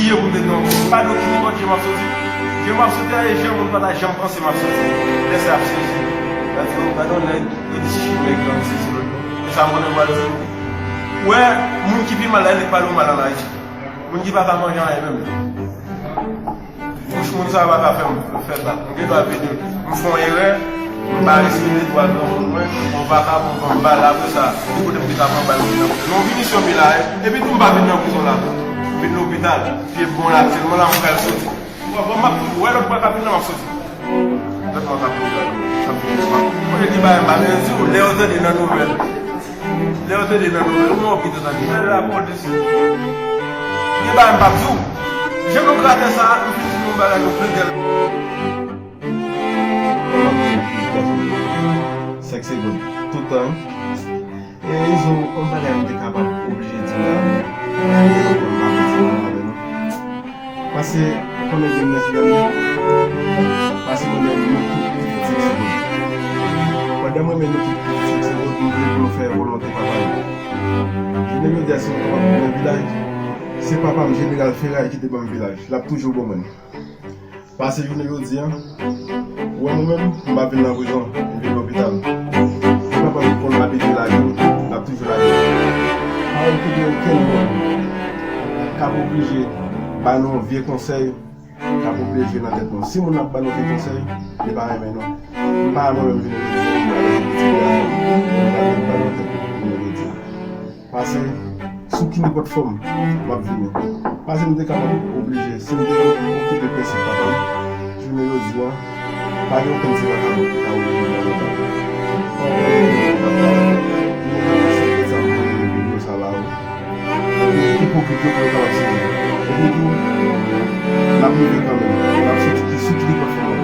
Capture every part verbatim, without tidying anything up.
Yo pou m te nan pa gen okenn nipòt jan m ap soti. Jan m ap soti a, e jan moun pa ta janm panse m ap soti. Lè sa ap sezi. Gade yon, gade yon nèg, yo di si chimè gran, se si lòt bò. E sa m konnen m pral di. Wè, moun ki pi mal la, e li k pale w mal an Ayiti. Moun ki pa ka manje anyen menm. Bouch moun sa a pa ka fè m fè bak. M gen dwa vini, m fè yon erè, m pa respekte dwa granmoun mwen, yon vakabon pran m bal, apre sa, li kote m te ka pran bal, m vin nan prizon. Non, m vini sou yon pi la, epi tou m pa vin nan prizon la tou. M vin lopital, pye bon la, sèlman la m pral soti. Bon, bon, m ap toujou wè lòt bwa k ap vin nan, m ap soti. Lòt bwa k ap vin nan, m ap vin nan. Kote ki bagay m pa vin di w, lè yo tande nan nouvèl. Lè yo tande nan nouvèl, ou nan opito tande. Lè lapolis. Gen bagay m p ap di w. Jan nou gate sa, m fin di nou bagay nou plede. Sèk segonn. Tout tan. E Izo, yon bagay m te kapab oblije di la. M pa vle di mal avè nou. Pase, ou konnen gen nèf gade. Pase, mwen menm, nou tout pitit Sèk Segonn. Pandan mwen menm, nou tout pitit Sèk Segonn, m vle pou nou fè volonte papa nou. Jounen jodi a, si nou kapab nan vilaj, se papa m, Jeneral Feray, ki te ban m vilaj. L ap toujou ban mwen. Pase jounen jodi a, ou wè mwen menm, m pa vin nan prizon, m vin lopital. Se papa m ki konn abitye lage m, l ap toujou lage m. Pa okipe okenn moun k ap oblije ba nou yon vye konsèy, k ap oblije jwe nan tèt nou. Si moun ap ba nou vye konsèy, li pa renmen nou. M pa mwen menm jounen jodi a, m pa renmen pitit gason m, m pa vin ba nou tèt jounen jodi a. Pase, sou ki nenpòt fòm, m ap vini. Pase m te kapab oblije, si m te okipe prensip papa m, jounen jodi a, pa gen okenn ti vakabon ki ta oblije m nan lòt. Videyo sa la, wi. Ipokrit yo pou yo kapab sezi. Epi tou, n ap rive kanmenm. N ap soti ki sou ki nenpòt fòm.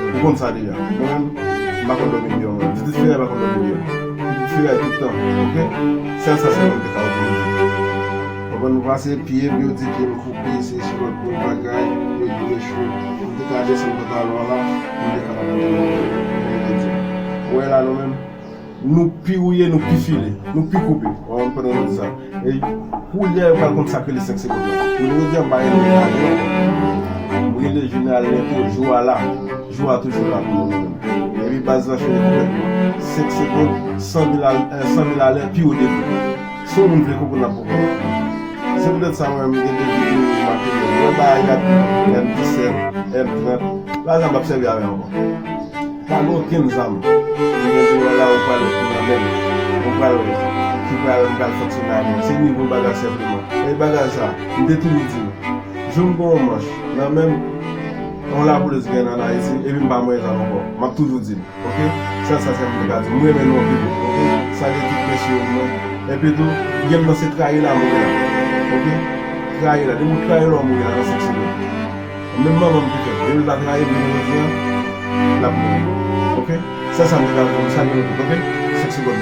Ou konn sa deja. Mwen menm, m pa konn dòmi deyò mwen. Pitit Feray pa konn dòmi deyò. Pitit Feray tout tan. Oke? Sèl sa sèlman m te ka oblije. Konprann nou pase pye m, yo di pye m koupe, se sou lòt bò bagay, yo di yo cho. M te ka desann pantalon an la, m te kapab montre nou. Mwen te di. Ou wè la nou menm, nou pi wouye, nou pi file, nou pi koupe. Ou konprann pandan nou di sa. E koulye a yo pral konn sa k rele sèk segonn la. Jounen jodi a, m pa rele Jeneral Lento ankò. M rele Jeneral Lento, jou a la. Jou a toujou la pou nou menm. Epi baz la chanje konplètman. Sèk segonn, san mil a, eh, san mil alè, pi wo depi. Si yon moun vle konprann, l ap konprann. Se poutèt sa, mwen menm, m gen de videyo m ap filme. Mwen ba y ap M disèt, M trant. Baz la, m p ap sèvi avè l ankò. Pa gen okenn zam. Mwen gen deyò la, ou pral nan men m. Ou pral wè ki pral, m pral fonksyone avè l. Se nivo bagay senpleman. E bagay sa, m te toujou di l. Jou m gen yon manch nan men m, yon lapolis gen nan Ayiti, epi m pa manyen zam ankò. M ap toujou di l. Oke? Sèl sa, sèl m te ka di. M renmen nou anpil. Oke? Salye tout mesye yo mwen. Epi tou, gen m nan se trayi la mouri la. Oke? Trayi la. Depi w trayi la, w mouri la nan sèk segonn. Menm manman m ki fè m. Depi l pa trayi m, jounen jodi a, l ap mouri. Oke? Sèl sa m te ka di nou, m salye nou tout. Oke? Sèk segonn.